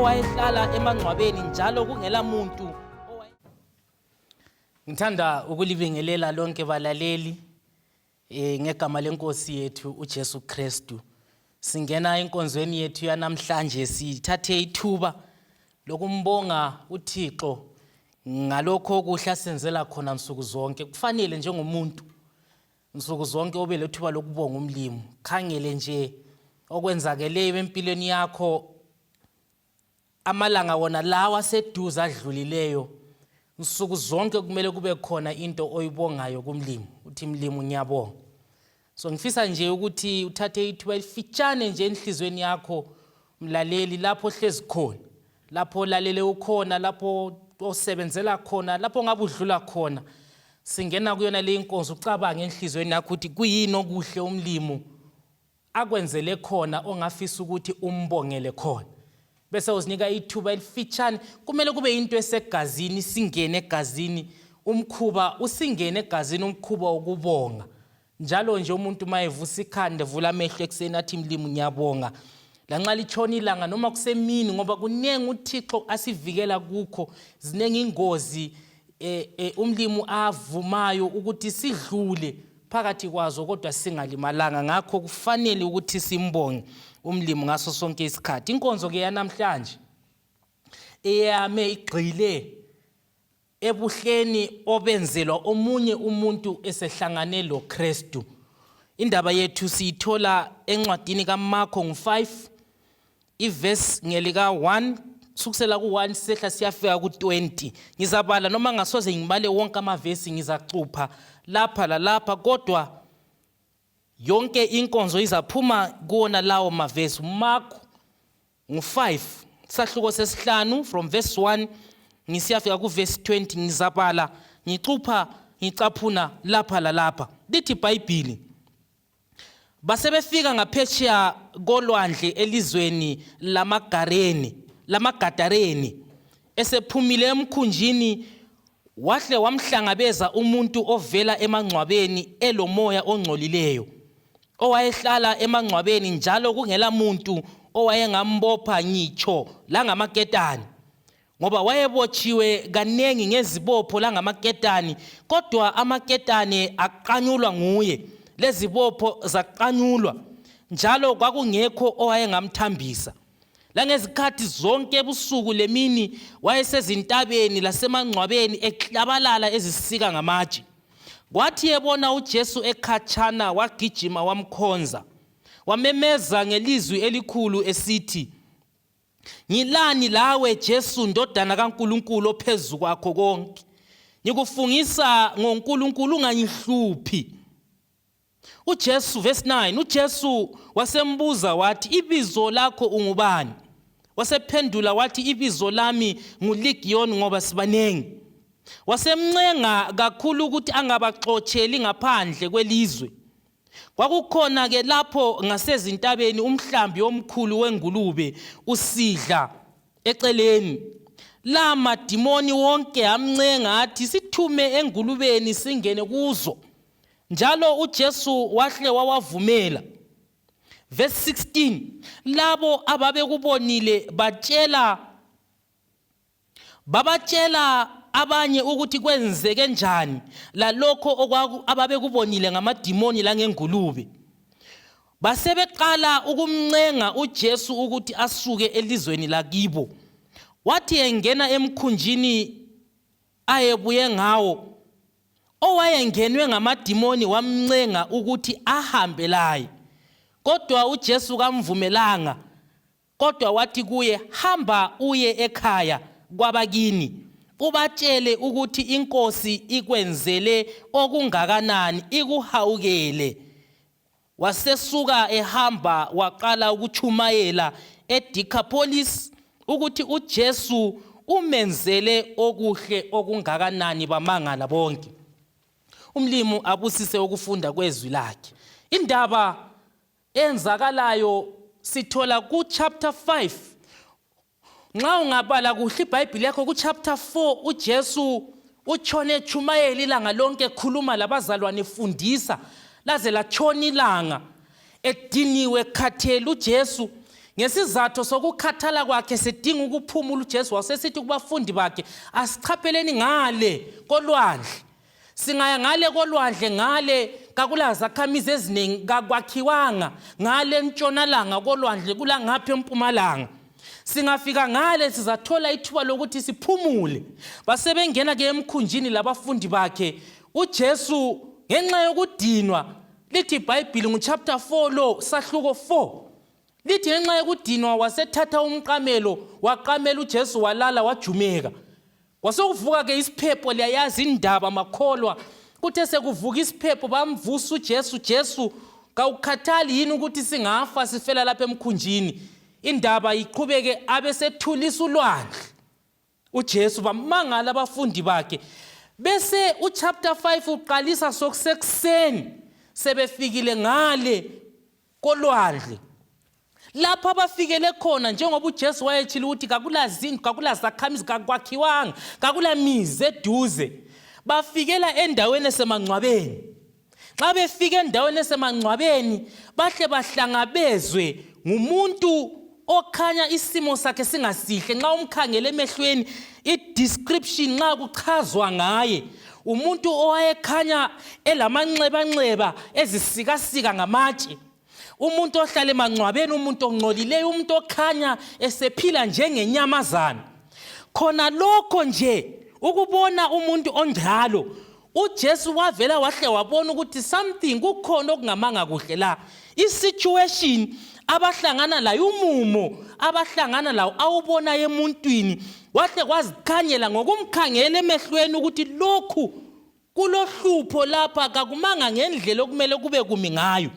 owayehlala emangcwabeni njalo kungela muntu. Ngithanda ukulibingelela lonke balaleli ngegama lenkosi yethu uJesu Kristu. Singena enkonzweni yethu yanamhlanje sithathe ithuba lokumbonga uThixo ngalokho okuhle asenzela khona nsuku zonke. Kufanele njengomuntu nsuku zonke ube lethuba lokubonga umlimi. Khangele nje okwenzakeleyo empilweni yakho amalanga wona lawa aseduze adlulileyo nsuku zonke kumele kube khona into oyibongayo kumlimi uthi mlimi ngiyabonga. So ngifisa nje ukuthi uthathe ithuba elifitshane nje enhliziyweni yakho mlaleli, lapho ohlezi khona, lapho olalele ukhona, lapho osebenzela khona, lapho ongabe udlula khona, singena kuyona le inkonzo, ucabange enhliziyweni yakho ukuthi kuyini okuhle umlimu akwenzele khona ongafisa ukuthi umbongele khona, bese uzinika ithuba elifitshane. Kumele kube into esegazini, singene egazini umkhuba, usingene egazini umkhuba wokubonga njalo nje. Umuntu uma evusa ikhanda, evula amehlo ekuseni, athi mlimu ngiyabonga, lanxa litshona ilanga noma kusemini, ngoba kuningi uThixo asivikela kukho, ziningi ingozi umlimu avumayo ukuthi sidlule phakathi kwazo kodwa singalimalanga. Ngakho kufanele ukuthi simbonge umlimu ngaso sonke isikhathi. Inkonzo ke yanamhlanje eyame igxile ebuhleni obenzelwa omunye umuntu esehlangane loKristu. Indaba yethu siyithola encwadini kaMarko ngu-5, ivesi ngelika-1, kusukisela ku-1 sehla siyafika ku-20. Ngizabala noma ngasoze ngibale wonke amavesi, ngizacupha lapha lalapha, kodwa yonke inkonzo izaphuma kuwona lawo mavesi. Marko ngu-5, sahluko sesihlanu, from verse 1 ngisiyafika kuvesi 20. Ngizabala ngicupha, ngicaphuna lapha lalapha. Lithi iBhayibhili, basebefika ngaphesheya kolwandle elizweni lamaGareni lamaGadareni. Esephumile emkhunjini, wahle wamhlangabeza umuntu ovela emangcwabeni elomoya ongcolileyo, owayehlala emangcwabeni njalo kungela muntu owayengambopha ngitsho langamaketane, ngoba wayebotshiwe kanengi ngezibopho langamaketane, kodwa amaketane aqanyulwa nguye, lezibopho zaqanyulwa, njalo kwakungekho owayengamthambisa. Langezikhathi zonke ebusuku lemini wayesezintabeni lasemangcwabeni eklabalala ezisika ngamatshe. Kwathi ebona uJesu ekhatshana, wagijima wamkhonza, wamemeza ngelizwi elikhulu esithi, Ngilani lawe Jesu, ndodana kaNkulunkulu ophezu kwakho konke? Ngikufungisa ngoNkulunkulu, ungangihluphi. UJesu, verse 9, uJesu wasembuza wathi, ibizo lakho ungubani? Wasephendula wathi, ibizo lami nguLigiyoni, ngoba sibanengi. Wasemncenga kakhulu ukuthi angabaxotsheli ngaphandle kwelizwe. Kwakukhona-ke lapho ngasezintabeni umhlambi omkhulu wengulube usidla eceleni. La madimoni wonke amncenga athi, sithume engulubeni singene kuzo. Njalo uJesu wahle wawavumela. Verse 16, labo ababekubonile batshela babatshela abanye ukuthi kwenzeke njani lalokho ababekubonile ngamadimoni langengulube. Basebeqala ukumncenga uJesu ukuthi asuke elizweni lakibo. Wathi engena emkhunjini ayebuye ngawo, owayengenwe ngamadimoni wamncenga ukuthi ahambe laye. Kodwa uJesu kamvumelanga, kodwa wathi kuye, hamba uye ekhaya kwabakini, ubatshele ukuthi iNkosi ikwenzele okungakanani, ikuhawukele. Wasesuka ehamba waqala ukutshumayela eDecapolis ukuthi uJesu umenzele okuhle okungakanani, bamangala bonke. Umlimu abusise ukufunda kwezwi lakhe. Indaba eyenzakalayo sithola ku-chapter 5. Nxa ungabala kuhle iBhayibhili yakho ku-chapter 4, uJesu utshone etshumayela ilanga lonke, ekhuluma labazalwane, efundisa, laze latshona ilanga, ediniwe ekhathele uJesu. Ngesizathu sokukhathala kwakhe sidinga ukuphumula, uJesu wasesithi kubafundi bakhe, asichapheleni ngale kolwandle. Singaya ngale kolwandle, ngale kakulazakhamizi eziningi, kakwakhiwanga ngale entshonalanga kolwandle, kulangapha empumalanga. Singafika ngale sizathola ithuba lokuthi siphumule. Basebengena ke emkhunjini labafundi bakhe. UJesu ngenxa yokudinwa, lithi iBhayibhili nguchapter 4 lo, sahluko 4. Lithi ngenxa yokudinwa wasethatha umqamelo, waqamela uJesu, walala wajumeka. Kwasekuvuka ke isiphepho, liyayazi indaba makholwa. Kuthe sekuvuka isiphepho bamvusa uJesu. Jesu, kawukhathali yini ukuthi singafa sifela lapha emkhunjini? Indaba iqhubeke, abesethulisa ulwandle uJesu, bamangala abafundi bakhe. Bese uchapter 5 uqalisa sokusekuseni sebefikile ngale kolwandle, lapho abafikele khona, njengoba uJesu wayetshilo ukuthi kakulazindlu, kakulazakhamizi, kakwakhiwanga, kakulamizi eduze. Bafikela endaweni esemangcwabeni. Nxa befika endaweni esemangcwabeni, bahle bahlangabezwe ngumuntu okhanya isimo sakhe singasihle. Nxa umkhangele emehlweni, i-description nxa kuchazwa ngaye, umuntu owayekhanya elamanxebanxeba, ezisikasika ngamatshe, umuntu ohlala emangcwabeni, umuntu ongcolileyo, umuntu okhanya esephila njengenyamazana. Khona lokho nje ukubona umuntu onjalo, uJesu wavela wahle wabona ukuthi something, kukhona okungamanga kuhle la. I-situation abahlangana layo, umumo abahlangana lawo awubonayo emuntwini, wahle kwazikhanyela ngokumkhangela emehlweni ukuthi lokhu kulohlupho lapha, kakumanga ngendlela okumele kube kumi ngayo.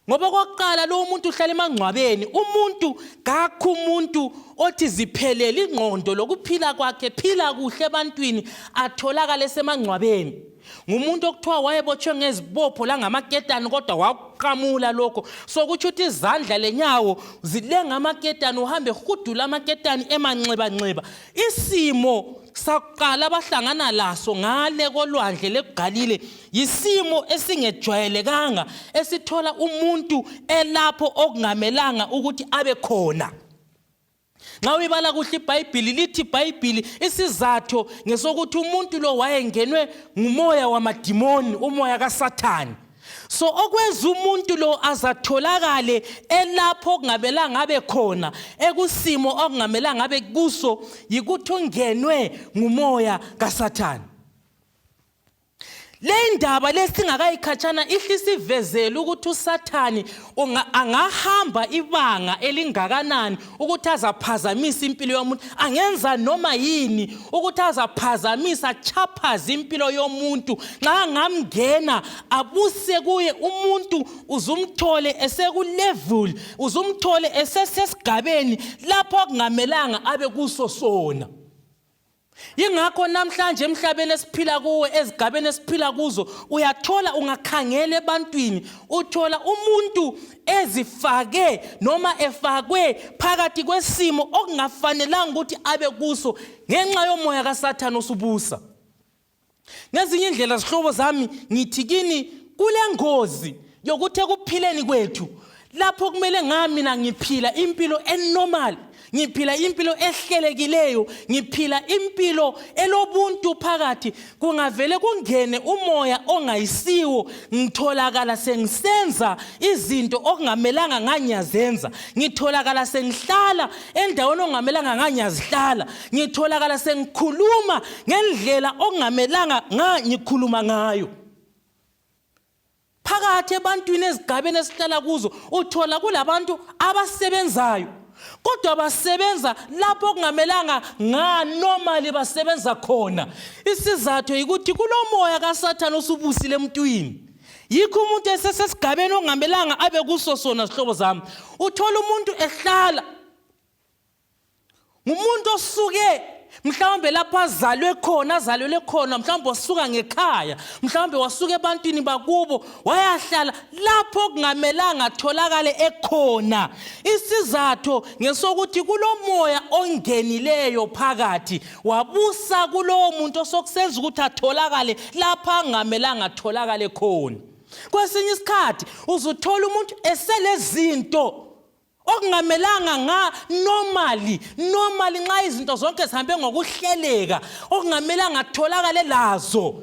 Ngoba okokuqala lowo muntu uhlala emangcwabeni. Umuntu kakho, umuntu othi ziphelele ingqondo lokuphila kwakhe, phila kuhle ebantwini, atholakale esemangcwabeni. Ngumuntu okuthiwa wayebotshwe ngezibopho langamaketani, kodwa wakuqamula lokho. So kutsho ukuthi izandla lenyawo zilenga amaketani, uhambe hudula amaketani emanxebanxeba. Isimo sakuqala abahlangana laso ngale kolwandle leGalile yisimo esingejwayelekanga, esithola umuntu elapho okungamelanga ukuthi abe khona. Nxa uyibala kuhle iBhayibhili, lithi iBhayibhili isizatho ngesokuthi umuntu lo wayengenwe ngumoya wamadimoni, umoya kaSathane. So okwenza umuntu lo azatholakale elapho okungamelanga abe khona, ekusimo okungamelanga abe kuso, yikuthi ungenwe ngumoya kaSathane. Le ndaba lesingakayikhatshana ihle isivezele ukuthi uSathane angahamba ibanga elingakanani ukuthi azaphazamisa impilo yomuntu, angenza noma yini ukuthi azaphazamisa, achaphaze impilo yomuntu. Nxa angamngena abuse kuye umuntu, uzumthole esekulevel, uzumthole esesesigabeni lapho okungamelanga abe kuso sona. Yingakho namhlanje emhlabeni esiphila kuwo, ezigabeni esiphila kuzo, uyathola ungakhangela ebantwini, uthola umuntu ezifake noma efakwe phakathi kwesimo okungafanelanga ukuthi abe kuso ngenxa yomoya kaSathane osubusa. Ngezinye indlela, zihlobo zami, ngithi kini kule ngozi yokuthi ekuphileni kwethu lapho kumele nga mina ngiphila impilo enormal, ngiphila impilo ehlelekileyo, ngiphila impilo elobuntu phakathi, kungavele kungene umoya ongayisiwo, ngitholakala sengisenza izinto okungamelanga ngangiyazenza, ngitholakala sengihlala endaweni okungamelanga ngangiyazihlala, ngitholakala sengikhuluma ngendlela okungamelanga ngikhuluma ngayo. Phakathi ebantwini ezigabeni esihlala kuzo, uthola kulabantu abasebenzayo, kodwa basebenza lapho okungamelanga nga normally basebenza khona. Isizathu yikuthi kulomoya kaSathane osubusile emntwini. Yikho umuntu esesesigabeni okungamelanga abe kuso sona. Zihlobo zami, uthola umuntu ehlala, ngumuntu osuke mhlawumbe lapho azalwe khona, azalelwe khona, mhlawumbe wasuka ngekhaya, mhlawumbe wasuka ebantwini bakubo, wayahlala lapho okungamelanga atholakale ekhona. Isizatho ngesokuthi kulomoya ongenileyo phakathi, wabusa kulowo muntu, osokusenza ukuthi atholakale lapho angamelanga atholakale khona. Kwesinye isikhathi uzuthola umuntu eselezinto Okungamelanga nga normally, normally nxa izinto zonke zihambe ngokuhleleka, okungamelanga atholakale lazo.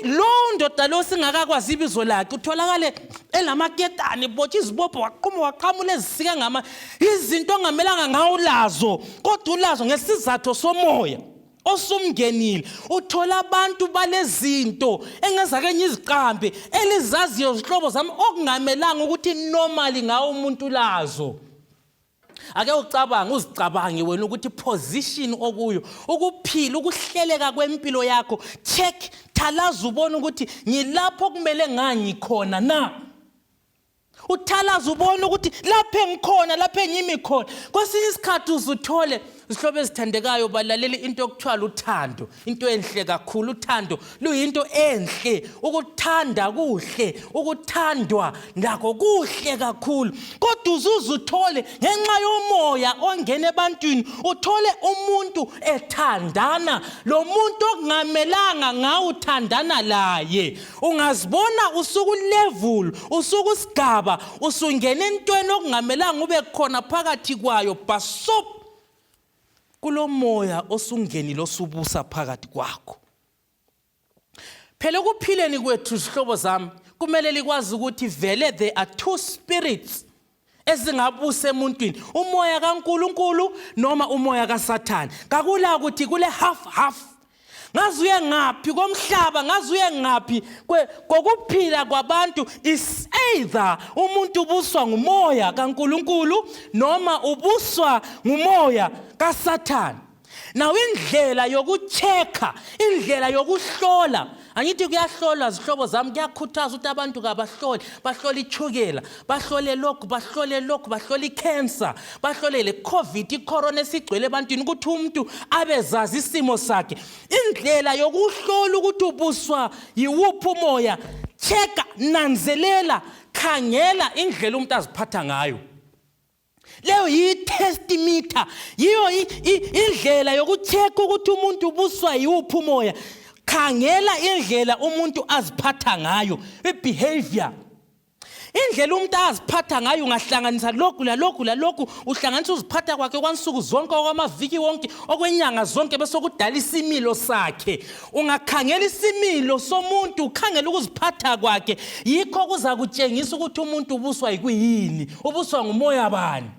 Lo ndoda lo singakakwazi ibizo lakhe utholakale elamaketane botsha izibopho waquma waqhamula ezisika ngama izinto ongamelanga ngawulazo kodwa ulazo ngesizatho somoya osumngenile. Uthola abantu balezinto engezake ngiziqambe elizaziyo zihlobo zami okungamelanga ukuthi normally ngawo umuntu lazo. Ake ucabange, uzicabange wena ukuthi position okuyo, ukuphila, ukuhleleka kwempilo yakho, check, thalaza ubone ukuthi ngilapho okumele ngangikhona na. Uthalaza ubone ukuthi lapho engikhona, lapho engimi khona. Kwesinye isikhathi uzuthole zihlobo ezithandekayo balaleli into okuthiwa luthando, into enhle kakhulu. Uthando luyinto enhle, ukuthanda kuhle, ukuthandwa nakho kuhle kakhulu, kodwa uzuze uthole ngenxa yomoya ongena ebantwini, uthole umuntu ethandana lo muntu okungamelanga ngawuthandana laye. Ungazibona usukulevel, usukusigaba, usungena entweni okungamelanga ube khona phakathi kwayo, basop kulomoya osungenile osubusa phakathi kwakho. Phela ekuphileni kwethu zihlobo zami, kumele likwazi ukuthi vele there are two spirits ezingabusa emuntwini, umoya kaNkuluNkulu noma umoya kaSathane. Kakula ukuthi kule half half. Ngaze uye ngaphi komhlaba, ngaze uye ngaphi kokuphila kwabantu, is either umuntu ubuswa ngumoya kaNkuluNkulu noma ubuswa ngumoya kaSathane. Now indlela yokuchecka, indlela yokuhlola, angithi kuyahlolwa zihlobo zami, kuyakhuthaza ukuthi abantu kabahlole, bahlole ichukela, bahlole lokhu, bahlole lokhu, bahlole icancer, bahlole le COVID, icorona esigcwele ebantwini, ukuthi umuntu abezazi isimo sakhe. Indlela yokuhlola ukuthi ubuswa yiwuphi umoya, checka, nanzelela, khangela indlela umuntu aziphatha ngayo. Leyo yi-testimeter, yiyo indlela yokucheck ukuthi umuntu ubuswa yiwuphi umoya. Khangela indlela umuntu aziphatha ngayo, i-behavior. Indlela umuntu aziphatha ngayo, ungahlanganisa lokhu lalokhu lalokhu, uhlanganisa uziphatha kwakhe kwansuku zonke, okwamaviki wonke, okwenyanga zonke, bese kudala isimilo sakhe. Ungakhangela isimilo somuntu, ukhangela ukuziphatha kwakhe, yikho kuza kutshengisa ukuthi umuntu ubuswa yikuyini, ubuswa ngumoya bani.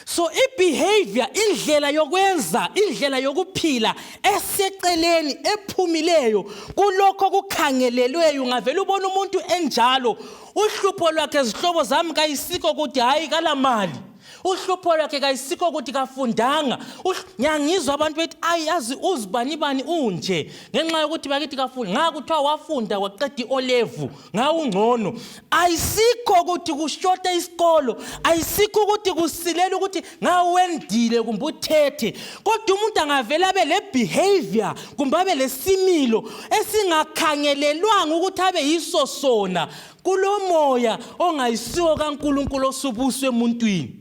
So i-behavior, indlela yokwenza, indlela yokuphila eseceleni ephumileyo kulokho okukhangelelweyo, ungavele ubone umuntu enjalo, uhlupho lwakhe zihlobo zami kayisikho ukuthi hayi kalamali, uhlupho lwakhe kayisikho ukuthi kafundanga. Ngiyangizwa abantu bethi ayi yazi uzibani bani unje ngenxa yokuthi bakithi kafundi, nga kuthiwa wafunda waqeda i-olevu ngawungcono. Ayisikho ukuthi kushota isikolo, ayisikho ukuthi kusilela ukuthi ngawendile kumbe uthethe, kodwa umuntu angavele abe le behavior kumbe abe lesimilo esingakhangelelwanga ukuthi abe yiso sona, kulomoya ongayisiwo kaNkulunkulu osubuswe emuntwini.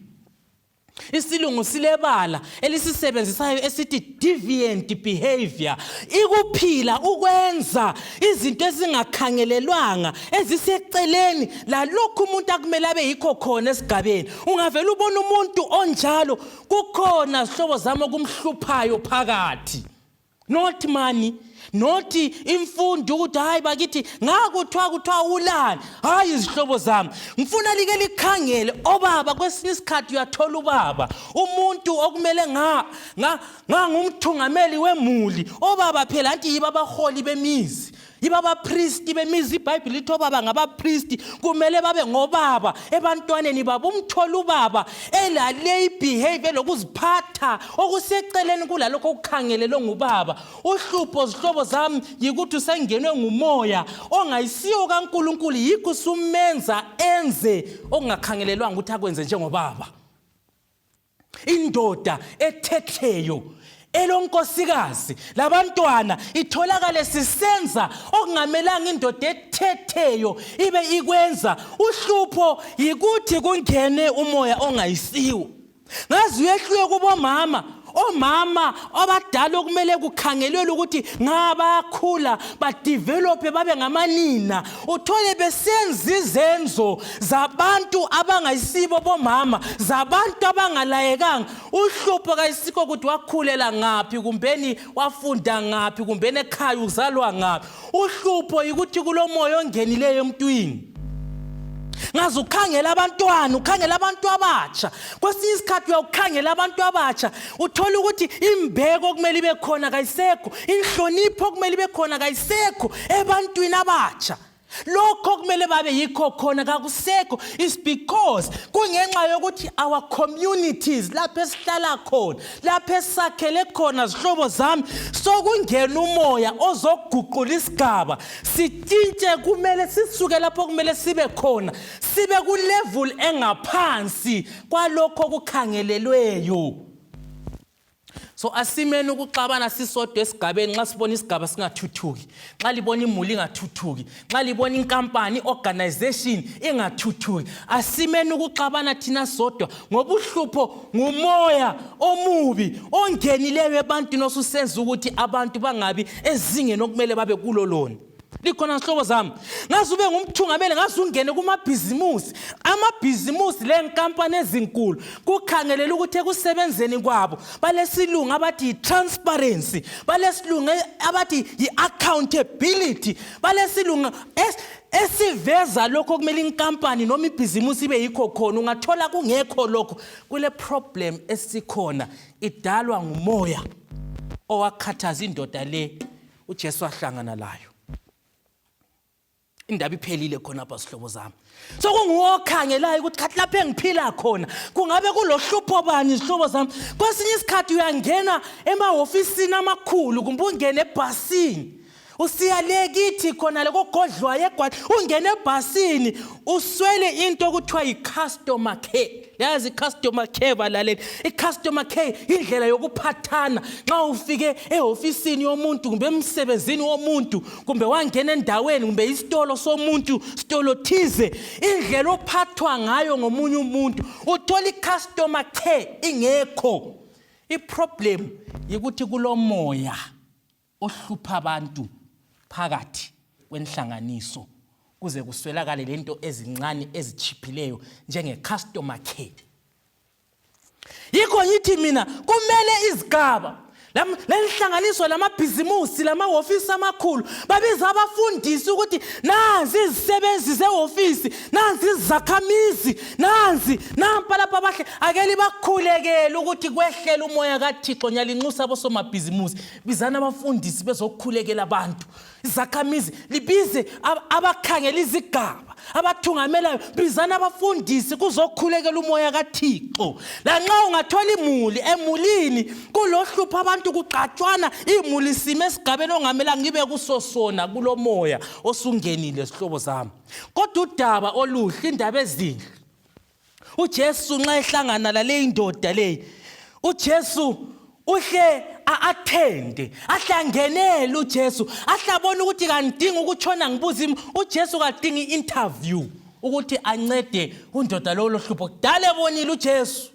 Isilungu silebala elisisebenzisayo esithi deviant behavior, ikuphila ukwenza izinto ezingakhangelelwanga eziseceleni lalokhu umuntu akumele abe yikho khona esigabeni. Ungavele ubone umuntu onjalo, kukhona zihlobo zami okumhluphayo phakathi. Not money, not imfundo, ukuthi hayi bakithi ngakuthiwa kuthiwa ulani. Hayi izihlobo zami, ngifuna like likhangele obaba. Kwesinye isikhathi uyathola ubaba, umuntu okumele nga nga ngangumthungameli wemuli. Obaba phela anti yibo abaholi bemizi, yibo abapristi bemizi. IBhayibhili lithi obaba ngabapristi, kumele babe ngobaba ebantwaneni babo. Umthola ubaba elale ibehavior elokuziphatha okuseceleni kulalokho okukhangelelwe ngubaba. Uhlupho zihlobo zami yikuthi usengenwe ngumoya ongayisiwo kaNkulunkulu, yikho usumenza enze okungakhangelelwanga ukuthi akwenze njengobaba. Indoda ethetheyo elonkosikazi labantwana itholakale sisenza okungamelanga indoda ethetheyo ibe ikwenza. Uhlupho yikuthi kungene umoya ongayisiwo. Ngaze uyehluke kubomama. Omama abadala okumele kukhangelelwe ukuthi ngabakhula badevelope babe ngamanina, uthole besenza izenzo zabantu abangayisibo bomama, zabantu abangalayekanga. Uhlupho kayisikho ukuthi wakhulela ngaphi, kumbeni wafunda ngaphi, kumbeni ekhaya uzalwa ngaphi. Uhlupho yikuthi kulomoya ongenileyo emntwini. Ngaze ukhangela abantwana, ukhangela abantu abatsha. Kwesinye isikhathi uyawukhangela abantu abatsha, uthola ukuthi imbeko okumele ibe khona kayisekho, inhlonipho okumele ibe khona kayisekho ebantwini abatsha. Lokho kumele babe yikho khona kakusekho. Is because kungenxa yokuthi our communities, lapho esihlala khona, lapho esakhele khona, zihlobo zami, sokungena umoya ozoguqula isigaba, sitshintshe. Kumele sisuke lapho kumele sibe khona, sibe ku-level engaphansi kwalokho okukhangelelweyo. So asimeni ukuxabana sisodwa esigabeni nxa sibona isigaba singathuthuki, nxa libona imuli ingathuthuki, nxa libona inkampani, i-organization ingathuthuki. Asimeni ukuxabana thina sodwa, ngoba uhlupho ngumoya omubi ongenileyo ebantwini, osusenza ukuthi abantu bangabi ezingeni okumele babe kulo lona. Likhona, zihlobo zami? Ngaze ube ngumthungameli, ngaze ungene kumabhizimusi, amabhizimusi lenkampani ezinkulu kukhangelela ukuthi ekusebenzeni kwabo balesilungu abathi yi-transparency, balesilungu abathi yi-accountability, balesilungu esiveza lokho okumele inkampani noma ibhizimusi ibe yikho khona. Ungathola kungekho lokho, kule problem esikhona idalwa ngumoya owakhathaza indoda le uJesu ahlangana layo. Indaba iphelile khonapha, sihlobo zami. Sokunguwokhangelayo ukuthi khathi lapho engiphila khona kungabe kulohlupho bani, zihlobo zami. Kwesinye isikhathi uyangena emahofisini amakhulu, kumbe ungene ebhasini usiya le kithi khona le kogodlwayo egwala, ungene ebhasini uswele into okuthiwa yi-customer care. Yazi i-customer care, balaleli, i-customer care indlela yokuphathana nxa ufike ehofisini yomuntu, kumbe emsebenzini womuntu, kumbe wangena endaweni, kumbe isitolo somuntu, sitolo thize, indlela ophathwa ngayo ngomunye umuntu. Uthola i-customer care ingekho. I-problem yikuthi kulomoya ohlupha abantu phakathi kwenhlanganiso, kuze kuswelakale lento ezincane ezichiphileyo njenge-customer care. Yikho ngithi mina kumele izigaba lenhlanganiso, lamabhizimusi, lamahofisi amakhulu babiza abafundisi ukuthi nanzi izisebenzi zehofisi, nanzi izakhamizi, nanzi nampa lapha abahle, ake libakhulekele ukuthi kwehlela umoya kaThixo. Ngiyalinxusa abosomabhizimusi, bizani abafundisi bezokhulekela abantu. Izakhamizi, libize abakhangela izigaba, abathungamelayo, bizani abafundisi kuzokhulekela umoya kaThixo. Lanxa ungathola imuli, emulini kulohlupho, abantu kuxatshwana, imuli sime esigabeni ongamelanga ibe kuso sona, kulomoya osungenile, zihlobo zami. Kodwa udaba oluhle, indaba ezinhle, uJesu nxa ehlangana laleyi ndoda leyi, uJesu uhle a-athende, ahlangenele uJesu, ahle abone ukuthi kandingi ukutshona ngibuza. UJesu kadingi i-interview ukuthi ancede undoda lowo lohlupho. Kudala ebonile uJesu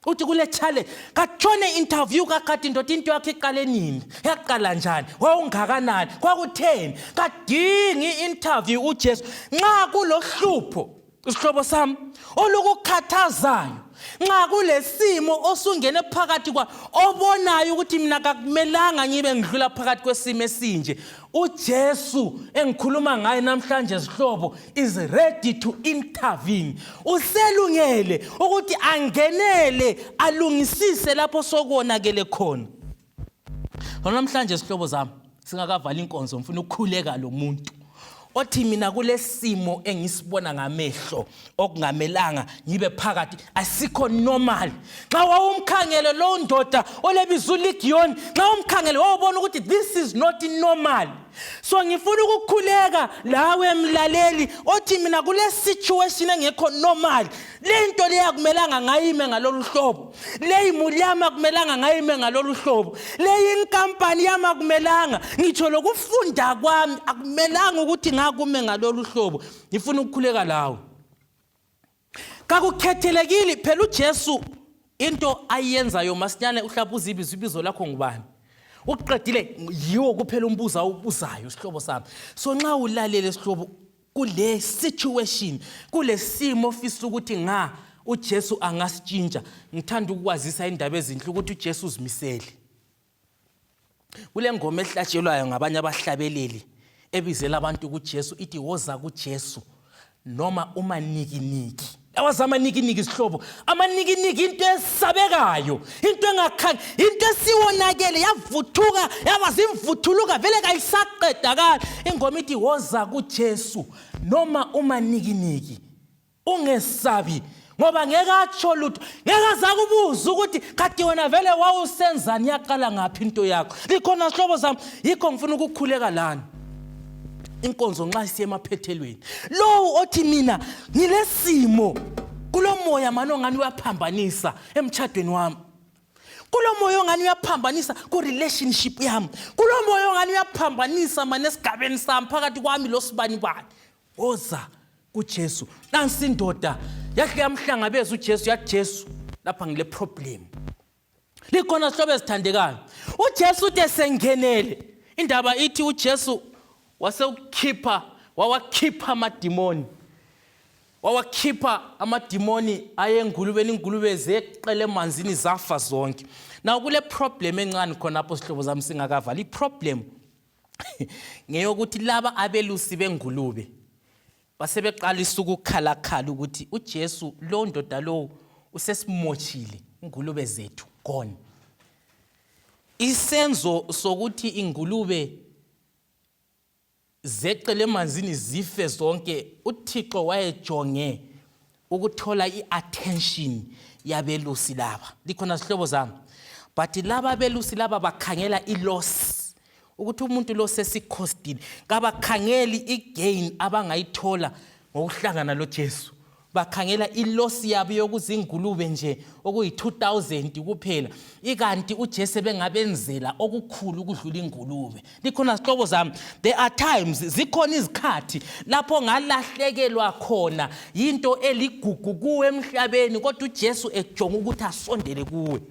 uthi kule challenge, katshone interview kakade, indoda, into yakho iqale nini, yaqala njani, wawungakanani, kwakutheni? Kadingi i-interview uJesu. Nxa kulohlupho, isihlobo sami, olukukhathazayo, nxa kulesimo osungene phakathi kwa obonayo ukuthi mina kakumelanga ngibe ngidlula phakathi kwesimo esinje, uJesu engikhuluma ngaye namhlanje, zihlobo, is ready to intervene. Uselungele ukuthi angenele, alungisise lapho sokonakele khona. Namhlanje, sihlobo zami, singakavala inkonzo, ngifuna ukukhuleka lo muntu othi mina kulesimo engisibona ngamehlo okungamelanga ngibe phakathi, asikho normal. Nxa wawumkhangele lowo ndoda olebizo uLigiyoni, nxa umkhangele wawubona ukuthi this is not normal. So ngifuna ukukhuleka lawe mlaleli othi mina kule situation engekho normal, le nto leyi akumelanga ngayime ngalolu hlobo, leyi muli yami akumelanga ngayime ngalolu hlobo, leyi inkampani yami akumelanga, ngitsho lokufunda kwami akumelanga ukuthi ngakume ngalolu hlobo. Ngifuna ukukhuleka lawe. Kakukhethelekile phela, uJesu Into ayenzayo masinyane uhlaba uzibizo, ibizo lakho ngubani? Uqedile, yiwo kuphela umbuzo awubuzayo, sihlobo sami. So nxa ulalele, sihlobo, kule situation, kule simo ofisa ukuthi nga uJesu angasitshintsha, ngithanda ukukwazisa indaba ezinhle ukuthi uJesu uzimisele. Kule ngoma ehlatshelwayo ngabanye abahlabeleli ebizela abantu kuJesu, ithi woza kuJesu noma umanikiniki. Awazi amanikiniki, sihlobo? Amanikiniki into esabekayo, into engakhanyi, into esiwonakele yavuthuka, yaba zimvuthuluka vele kayisaqedakali. Ingoma ithi woza kuJesu noma umanikiniki, ungesabi, ngoba ngeke atsho lutho, ngeke azakubuza ukuthi kade wena vele wawusenzani, yaqala ngaphi into yakho. Likhona, sihlobo sami? Yikho ngifuna ukukhuleka lani inkonzo nxa isiye emaphethelweni. Lowo othi mina ngilesimo kulo moya mani ongani uyaphambanisa emtshadweni wami, kulo moya ongani uyaphambanisa ku-relationship yami, kulo moya ongani uyaphambanisa mani esigabeni sami phakathi kwami lo sibani bani, woza kuJesu. Nansi indoda yahle yamhlangabeza uJesu, yathi, "Jesu, lapha ngile problem." Likhona, sihlobo ezithandekayo? UJesu uthi esengenele indaba, ithi uJesu wasewukhipha, wawakhipha amadimoni, wawakhipha amadimoni ayengulubeni, ingulube zeqele emanzini, zafa zonke. Now kule problem encane khonapho, sihlobo zami, singakavali. I-problem ngeyokuthi laba abelusi bengulube basebeqalisa ukukhalakhala ukuthi uJesu lo, ndoda lowo usesimoshile, ingulube zethu gone. Isenzo sokuthi ingulube zeqele emanzini zife zonke, uThixo wayejonge ukuthola i-attention yabelusi laba. Likhona, sihlobo zami? But laba belusi laba bakhangela i-loss, ukuthi umuntu lo sesikhostile. Kabakhangeli i-gain abangayithola ngokuhlangana lo Jesu, bakhangela i-loss yabo yokuzingulube nje okuyi-2000 kuphela, ikanti uJesu bengabenzela okukhulu ukudlula ingulube. Likhona, sihlobo zami? There are times, zikhona izikhathi lapho ngalahlekelwa khona yinto eligugu kuwe emhlabeni, kodwa uJesu ejonga ukuthi asondele kuwe.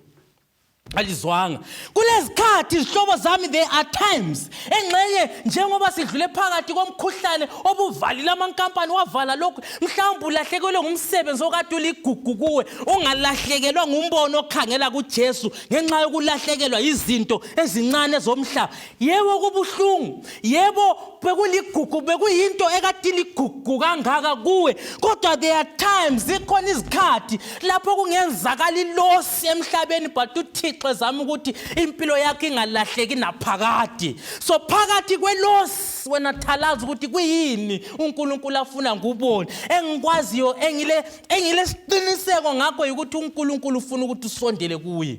Alizwanga? Kulezikhathi, zihlobo zami, there are times, engxenye njengoba sidlule phakathi komkhuhlane obuvalile amankampani, wavala lokhu, mhlawumbe ulahlekelwe ngumsebenzi okade uligugu kuwe. Ungalahlekelwa ngumbono okhangela kuJesu ngenxa yokulahlekelwa izinto ezincane zomhlaba. Yebo, kubuhlungu, yebo, bekuligugu, bekuyinto ekade iligugu kangaka kuwe, kodwa there are times, zikhona izikhathi lapho kungenzakala i-loss emhlabeni, but uThixo ezama ukuthi impilo yakho ingalahleki naphakade. So phakathi kwe-loss, wena thalaza ukuthi kuyini uNkulunkulu afuna ngubone. Engikwaziyo, engile engilesiqiniseko ngakho, ukuthi uNkulunkulu ufuna ukuthi usondele kuye.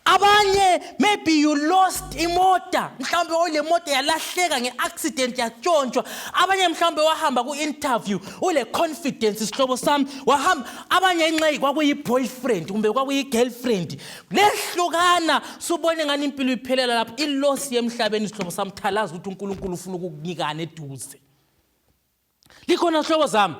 Abanye, maybe you lost imota, mhlawumbe ole moto yalahleka nge-accident, yatshontshwa. Abanye mhlawumbe wahamba ku-interview ule confidence, sihlobo sami, wahamba. Abanye inxeyi kwakuyi-boyfriend kumbe kwakuyi-girlfriend, lehlukana, subone ngani impilo iphelela lapho. I-loss yemhlabeni, sihlobo sami, thalaza ukuthi uNkulunkulu ufuna ukukunikana eduze. Likhona, hlobo zami?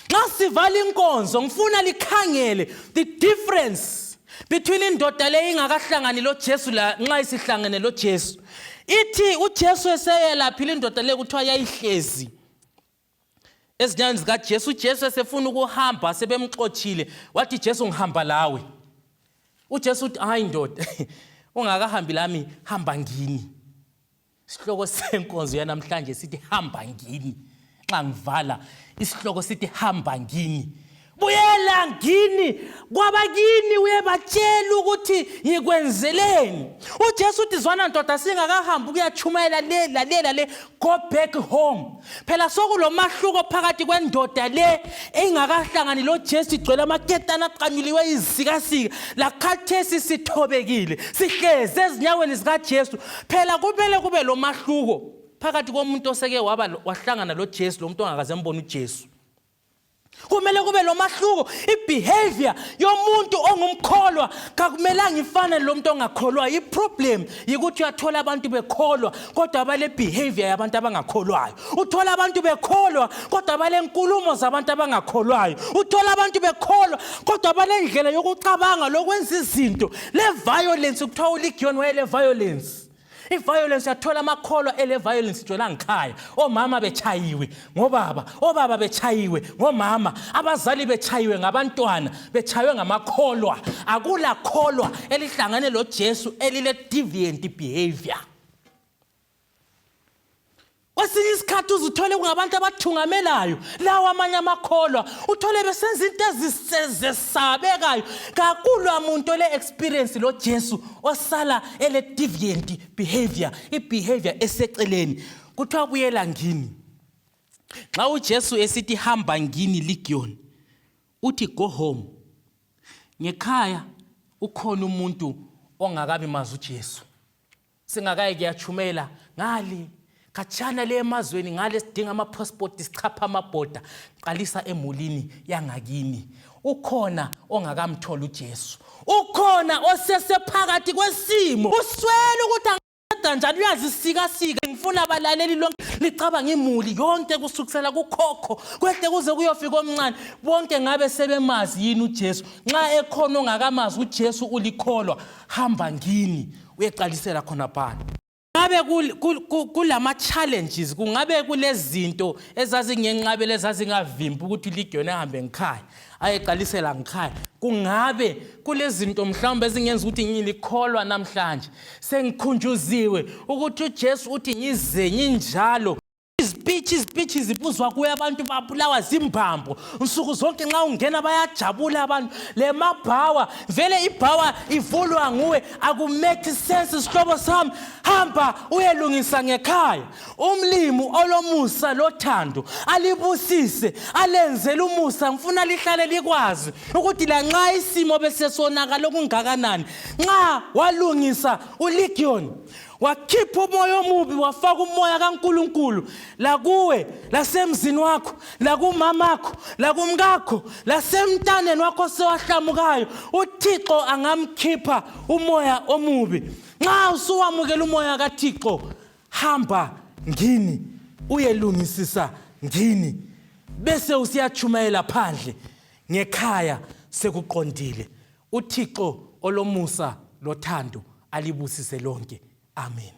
Nxa sivala inkonzo, ngifuna likhangele the difference between indoda le ingakahlangani lo Jesu la nxa isihlangene lo Jesu. Ithi uJesu eseyelaphile indoda le, kuthiwa yayihlezi ezinyaweni zikaJesu. UJesu esefuna ukuhamba, sebemxotshile, wathi, "Jesu, ngihamba lawe." UJesu uthi, "Hayi ndoda, ungakahambi lami, hamba ngini." Isihloko senkonzo yanamhlanje sithi hamba ngini. Nxa ngivala, isihloko sithi hamba ngini. Buyela ngini kwabakini, uyebatshela ukuthi ngikwenzeleni. UJesu uthi, "Zwana ndoda, singakahambi ukuyatshumayela le lale lale, go back home." Phela sokulomahluko phakathi kwendoda le engakahlangani lo Jesu, igcwele amaketana aqanyuliwe, izisikasika, lakhathesi sithobekile, sihlezi ezinyaweni zikaJesu. Phela kumele kube lo mahluko phakathi komuntu oseke waba wahlangana lo Jesu lo muntu ongakaze mbone uJesu. Kumele kube lomahluko. I-behavior yomuntu ongumkholwa kakumelanga ifane lomuntu ongakholwayo. I-problem yikuthi uyathola abantu bekholwa kodwa bale behavior yabantu abangakholwayo. Uthola abantu bekholwa kodwa balenkulumo zabantu abangakholwayo. Uthola abantu bekholwa kodwa balendlela yokucabanga lokwenza izinto le violence. Kuthiwa uLegion wayele violence. I-violence, uyathola amakholwa ele-violence nje langikhaya, omama bechayiwe ngobaba, obaba bechayiwe ngomama, abazali bechayiwe ngabantwana, bechaywe ngamakholwa. Akula kholwa elihlangane lo Jesu elile deviant behavior. Kwesinye isikhathi uzuthole kungabantu abathungamelayo lawo amanye amakholwa, uthole besenza into ezisebekayo. Kakulwa muntu ole experience lo Jesu osala ele deviant behavior, i-behavior eseceleni. Kuthiwa buyela ngini. Nxa uJesu esithi hamba ngini legion, uthi go home. Ngekhaya ukhona umuntu ongakabi mazi uJesu. Singakayi kuyachumela ngale khatshana le emazweni ngale, sidinga ama-passport, sichapha amabhoda, qalisa emulini yangakini. Ukhona ongakamtholi uJesu, ukhona osesephakathi kwesimo, uswele ukuthi anganceda njani, uyazisikasika. Ngifuna abalaleli lonke licabanga imuli yonke, kusukisela kukhokho kwehle kuze kuyofika omncane, bonke ngabe sebemazi yini uJesu. Nxa ekhona ongakamazi uJesu, ulikholwa, hamba ngini uyeqalisela khona phana. Ngabe kulama-challenges, kungabe kulezinto ezazingenqabela, ezazingavimbi ukuthi uLegion ahambe ngikhaya ayeqalisela ngikhaya? Kungabe kulezinto mhlawumbe ezingenza ukuthi ngilikholwa namhlanje sengikhunjuziwe ukuthi uJesu uthi ngize nginjalo? Izipitshi, izipitshi zibuzwa kuye, abantu babulawa zimbambo nsuku zonke. Nxa ungena bayajabula abantu. Le mabhawa vele, ibhawa ivulwa nguwe, akumake sense. Sihlobo sami, hamba uyelungisa ngekhaya. Umlimu olomusa lothando alibusise, alenzele umusa. Ngifuna lihlale likwazi ukuthi lanxa isimo besesonakala okungakanani, nxa walungisa uLegion, wakhipha umoya omubi, wafaka umoya kaNkulunkulu, lakuwe, lasemzini wakho, lakumamakho, lakumkakho, lasemntaneni wakho sewahlamukayo, uThixo angamkhipha umoya omubi. Nxa usuwamukela umoya kaThixo, hamba ngini uyelungisisa ngini, bese usiyachumayela phandle. Ngekhaya sekuqondile. UThixo olomusa lothando alibusise lonke. Amen.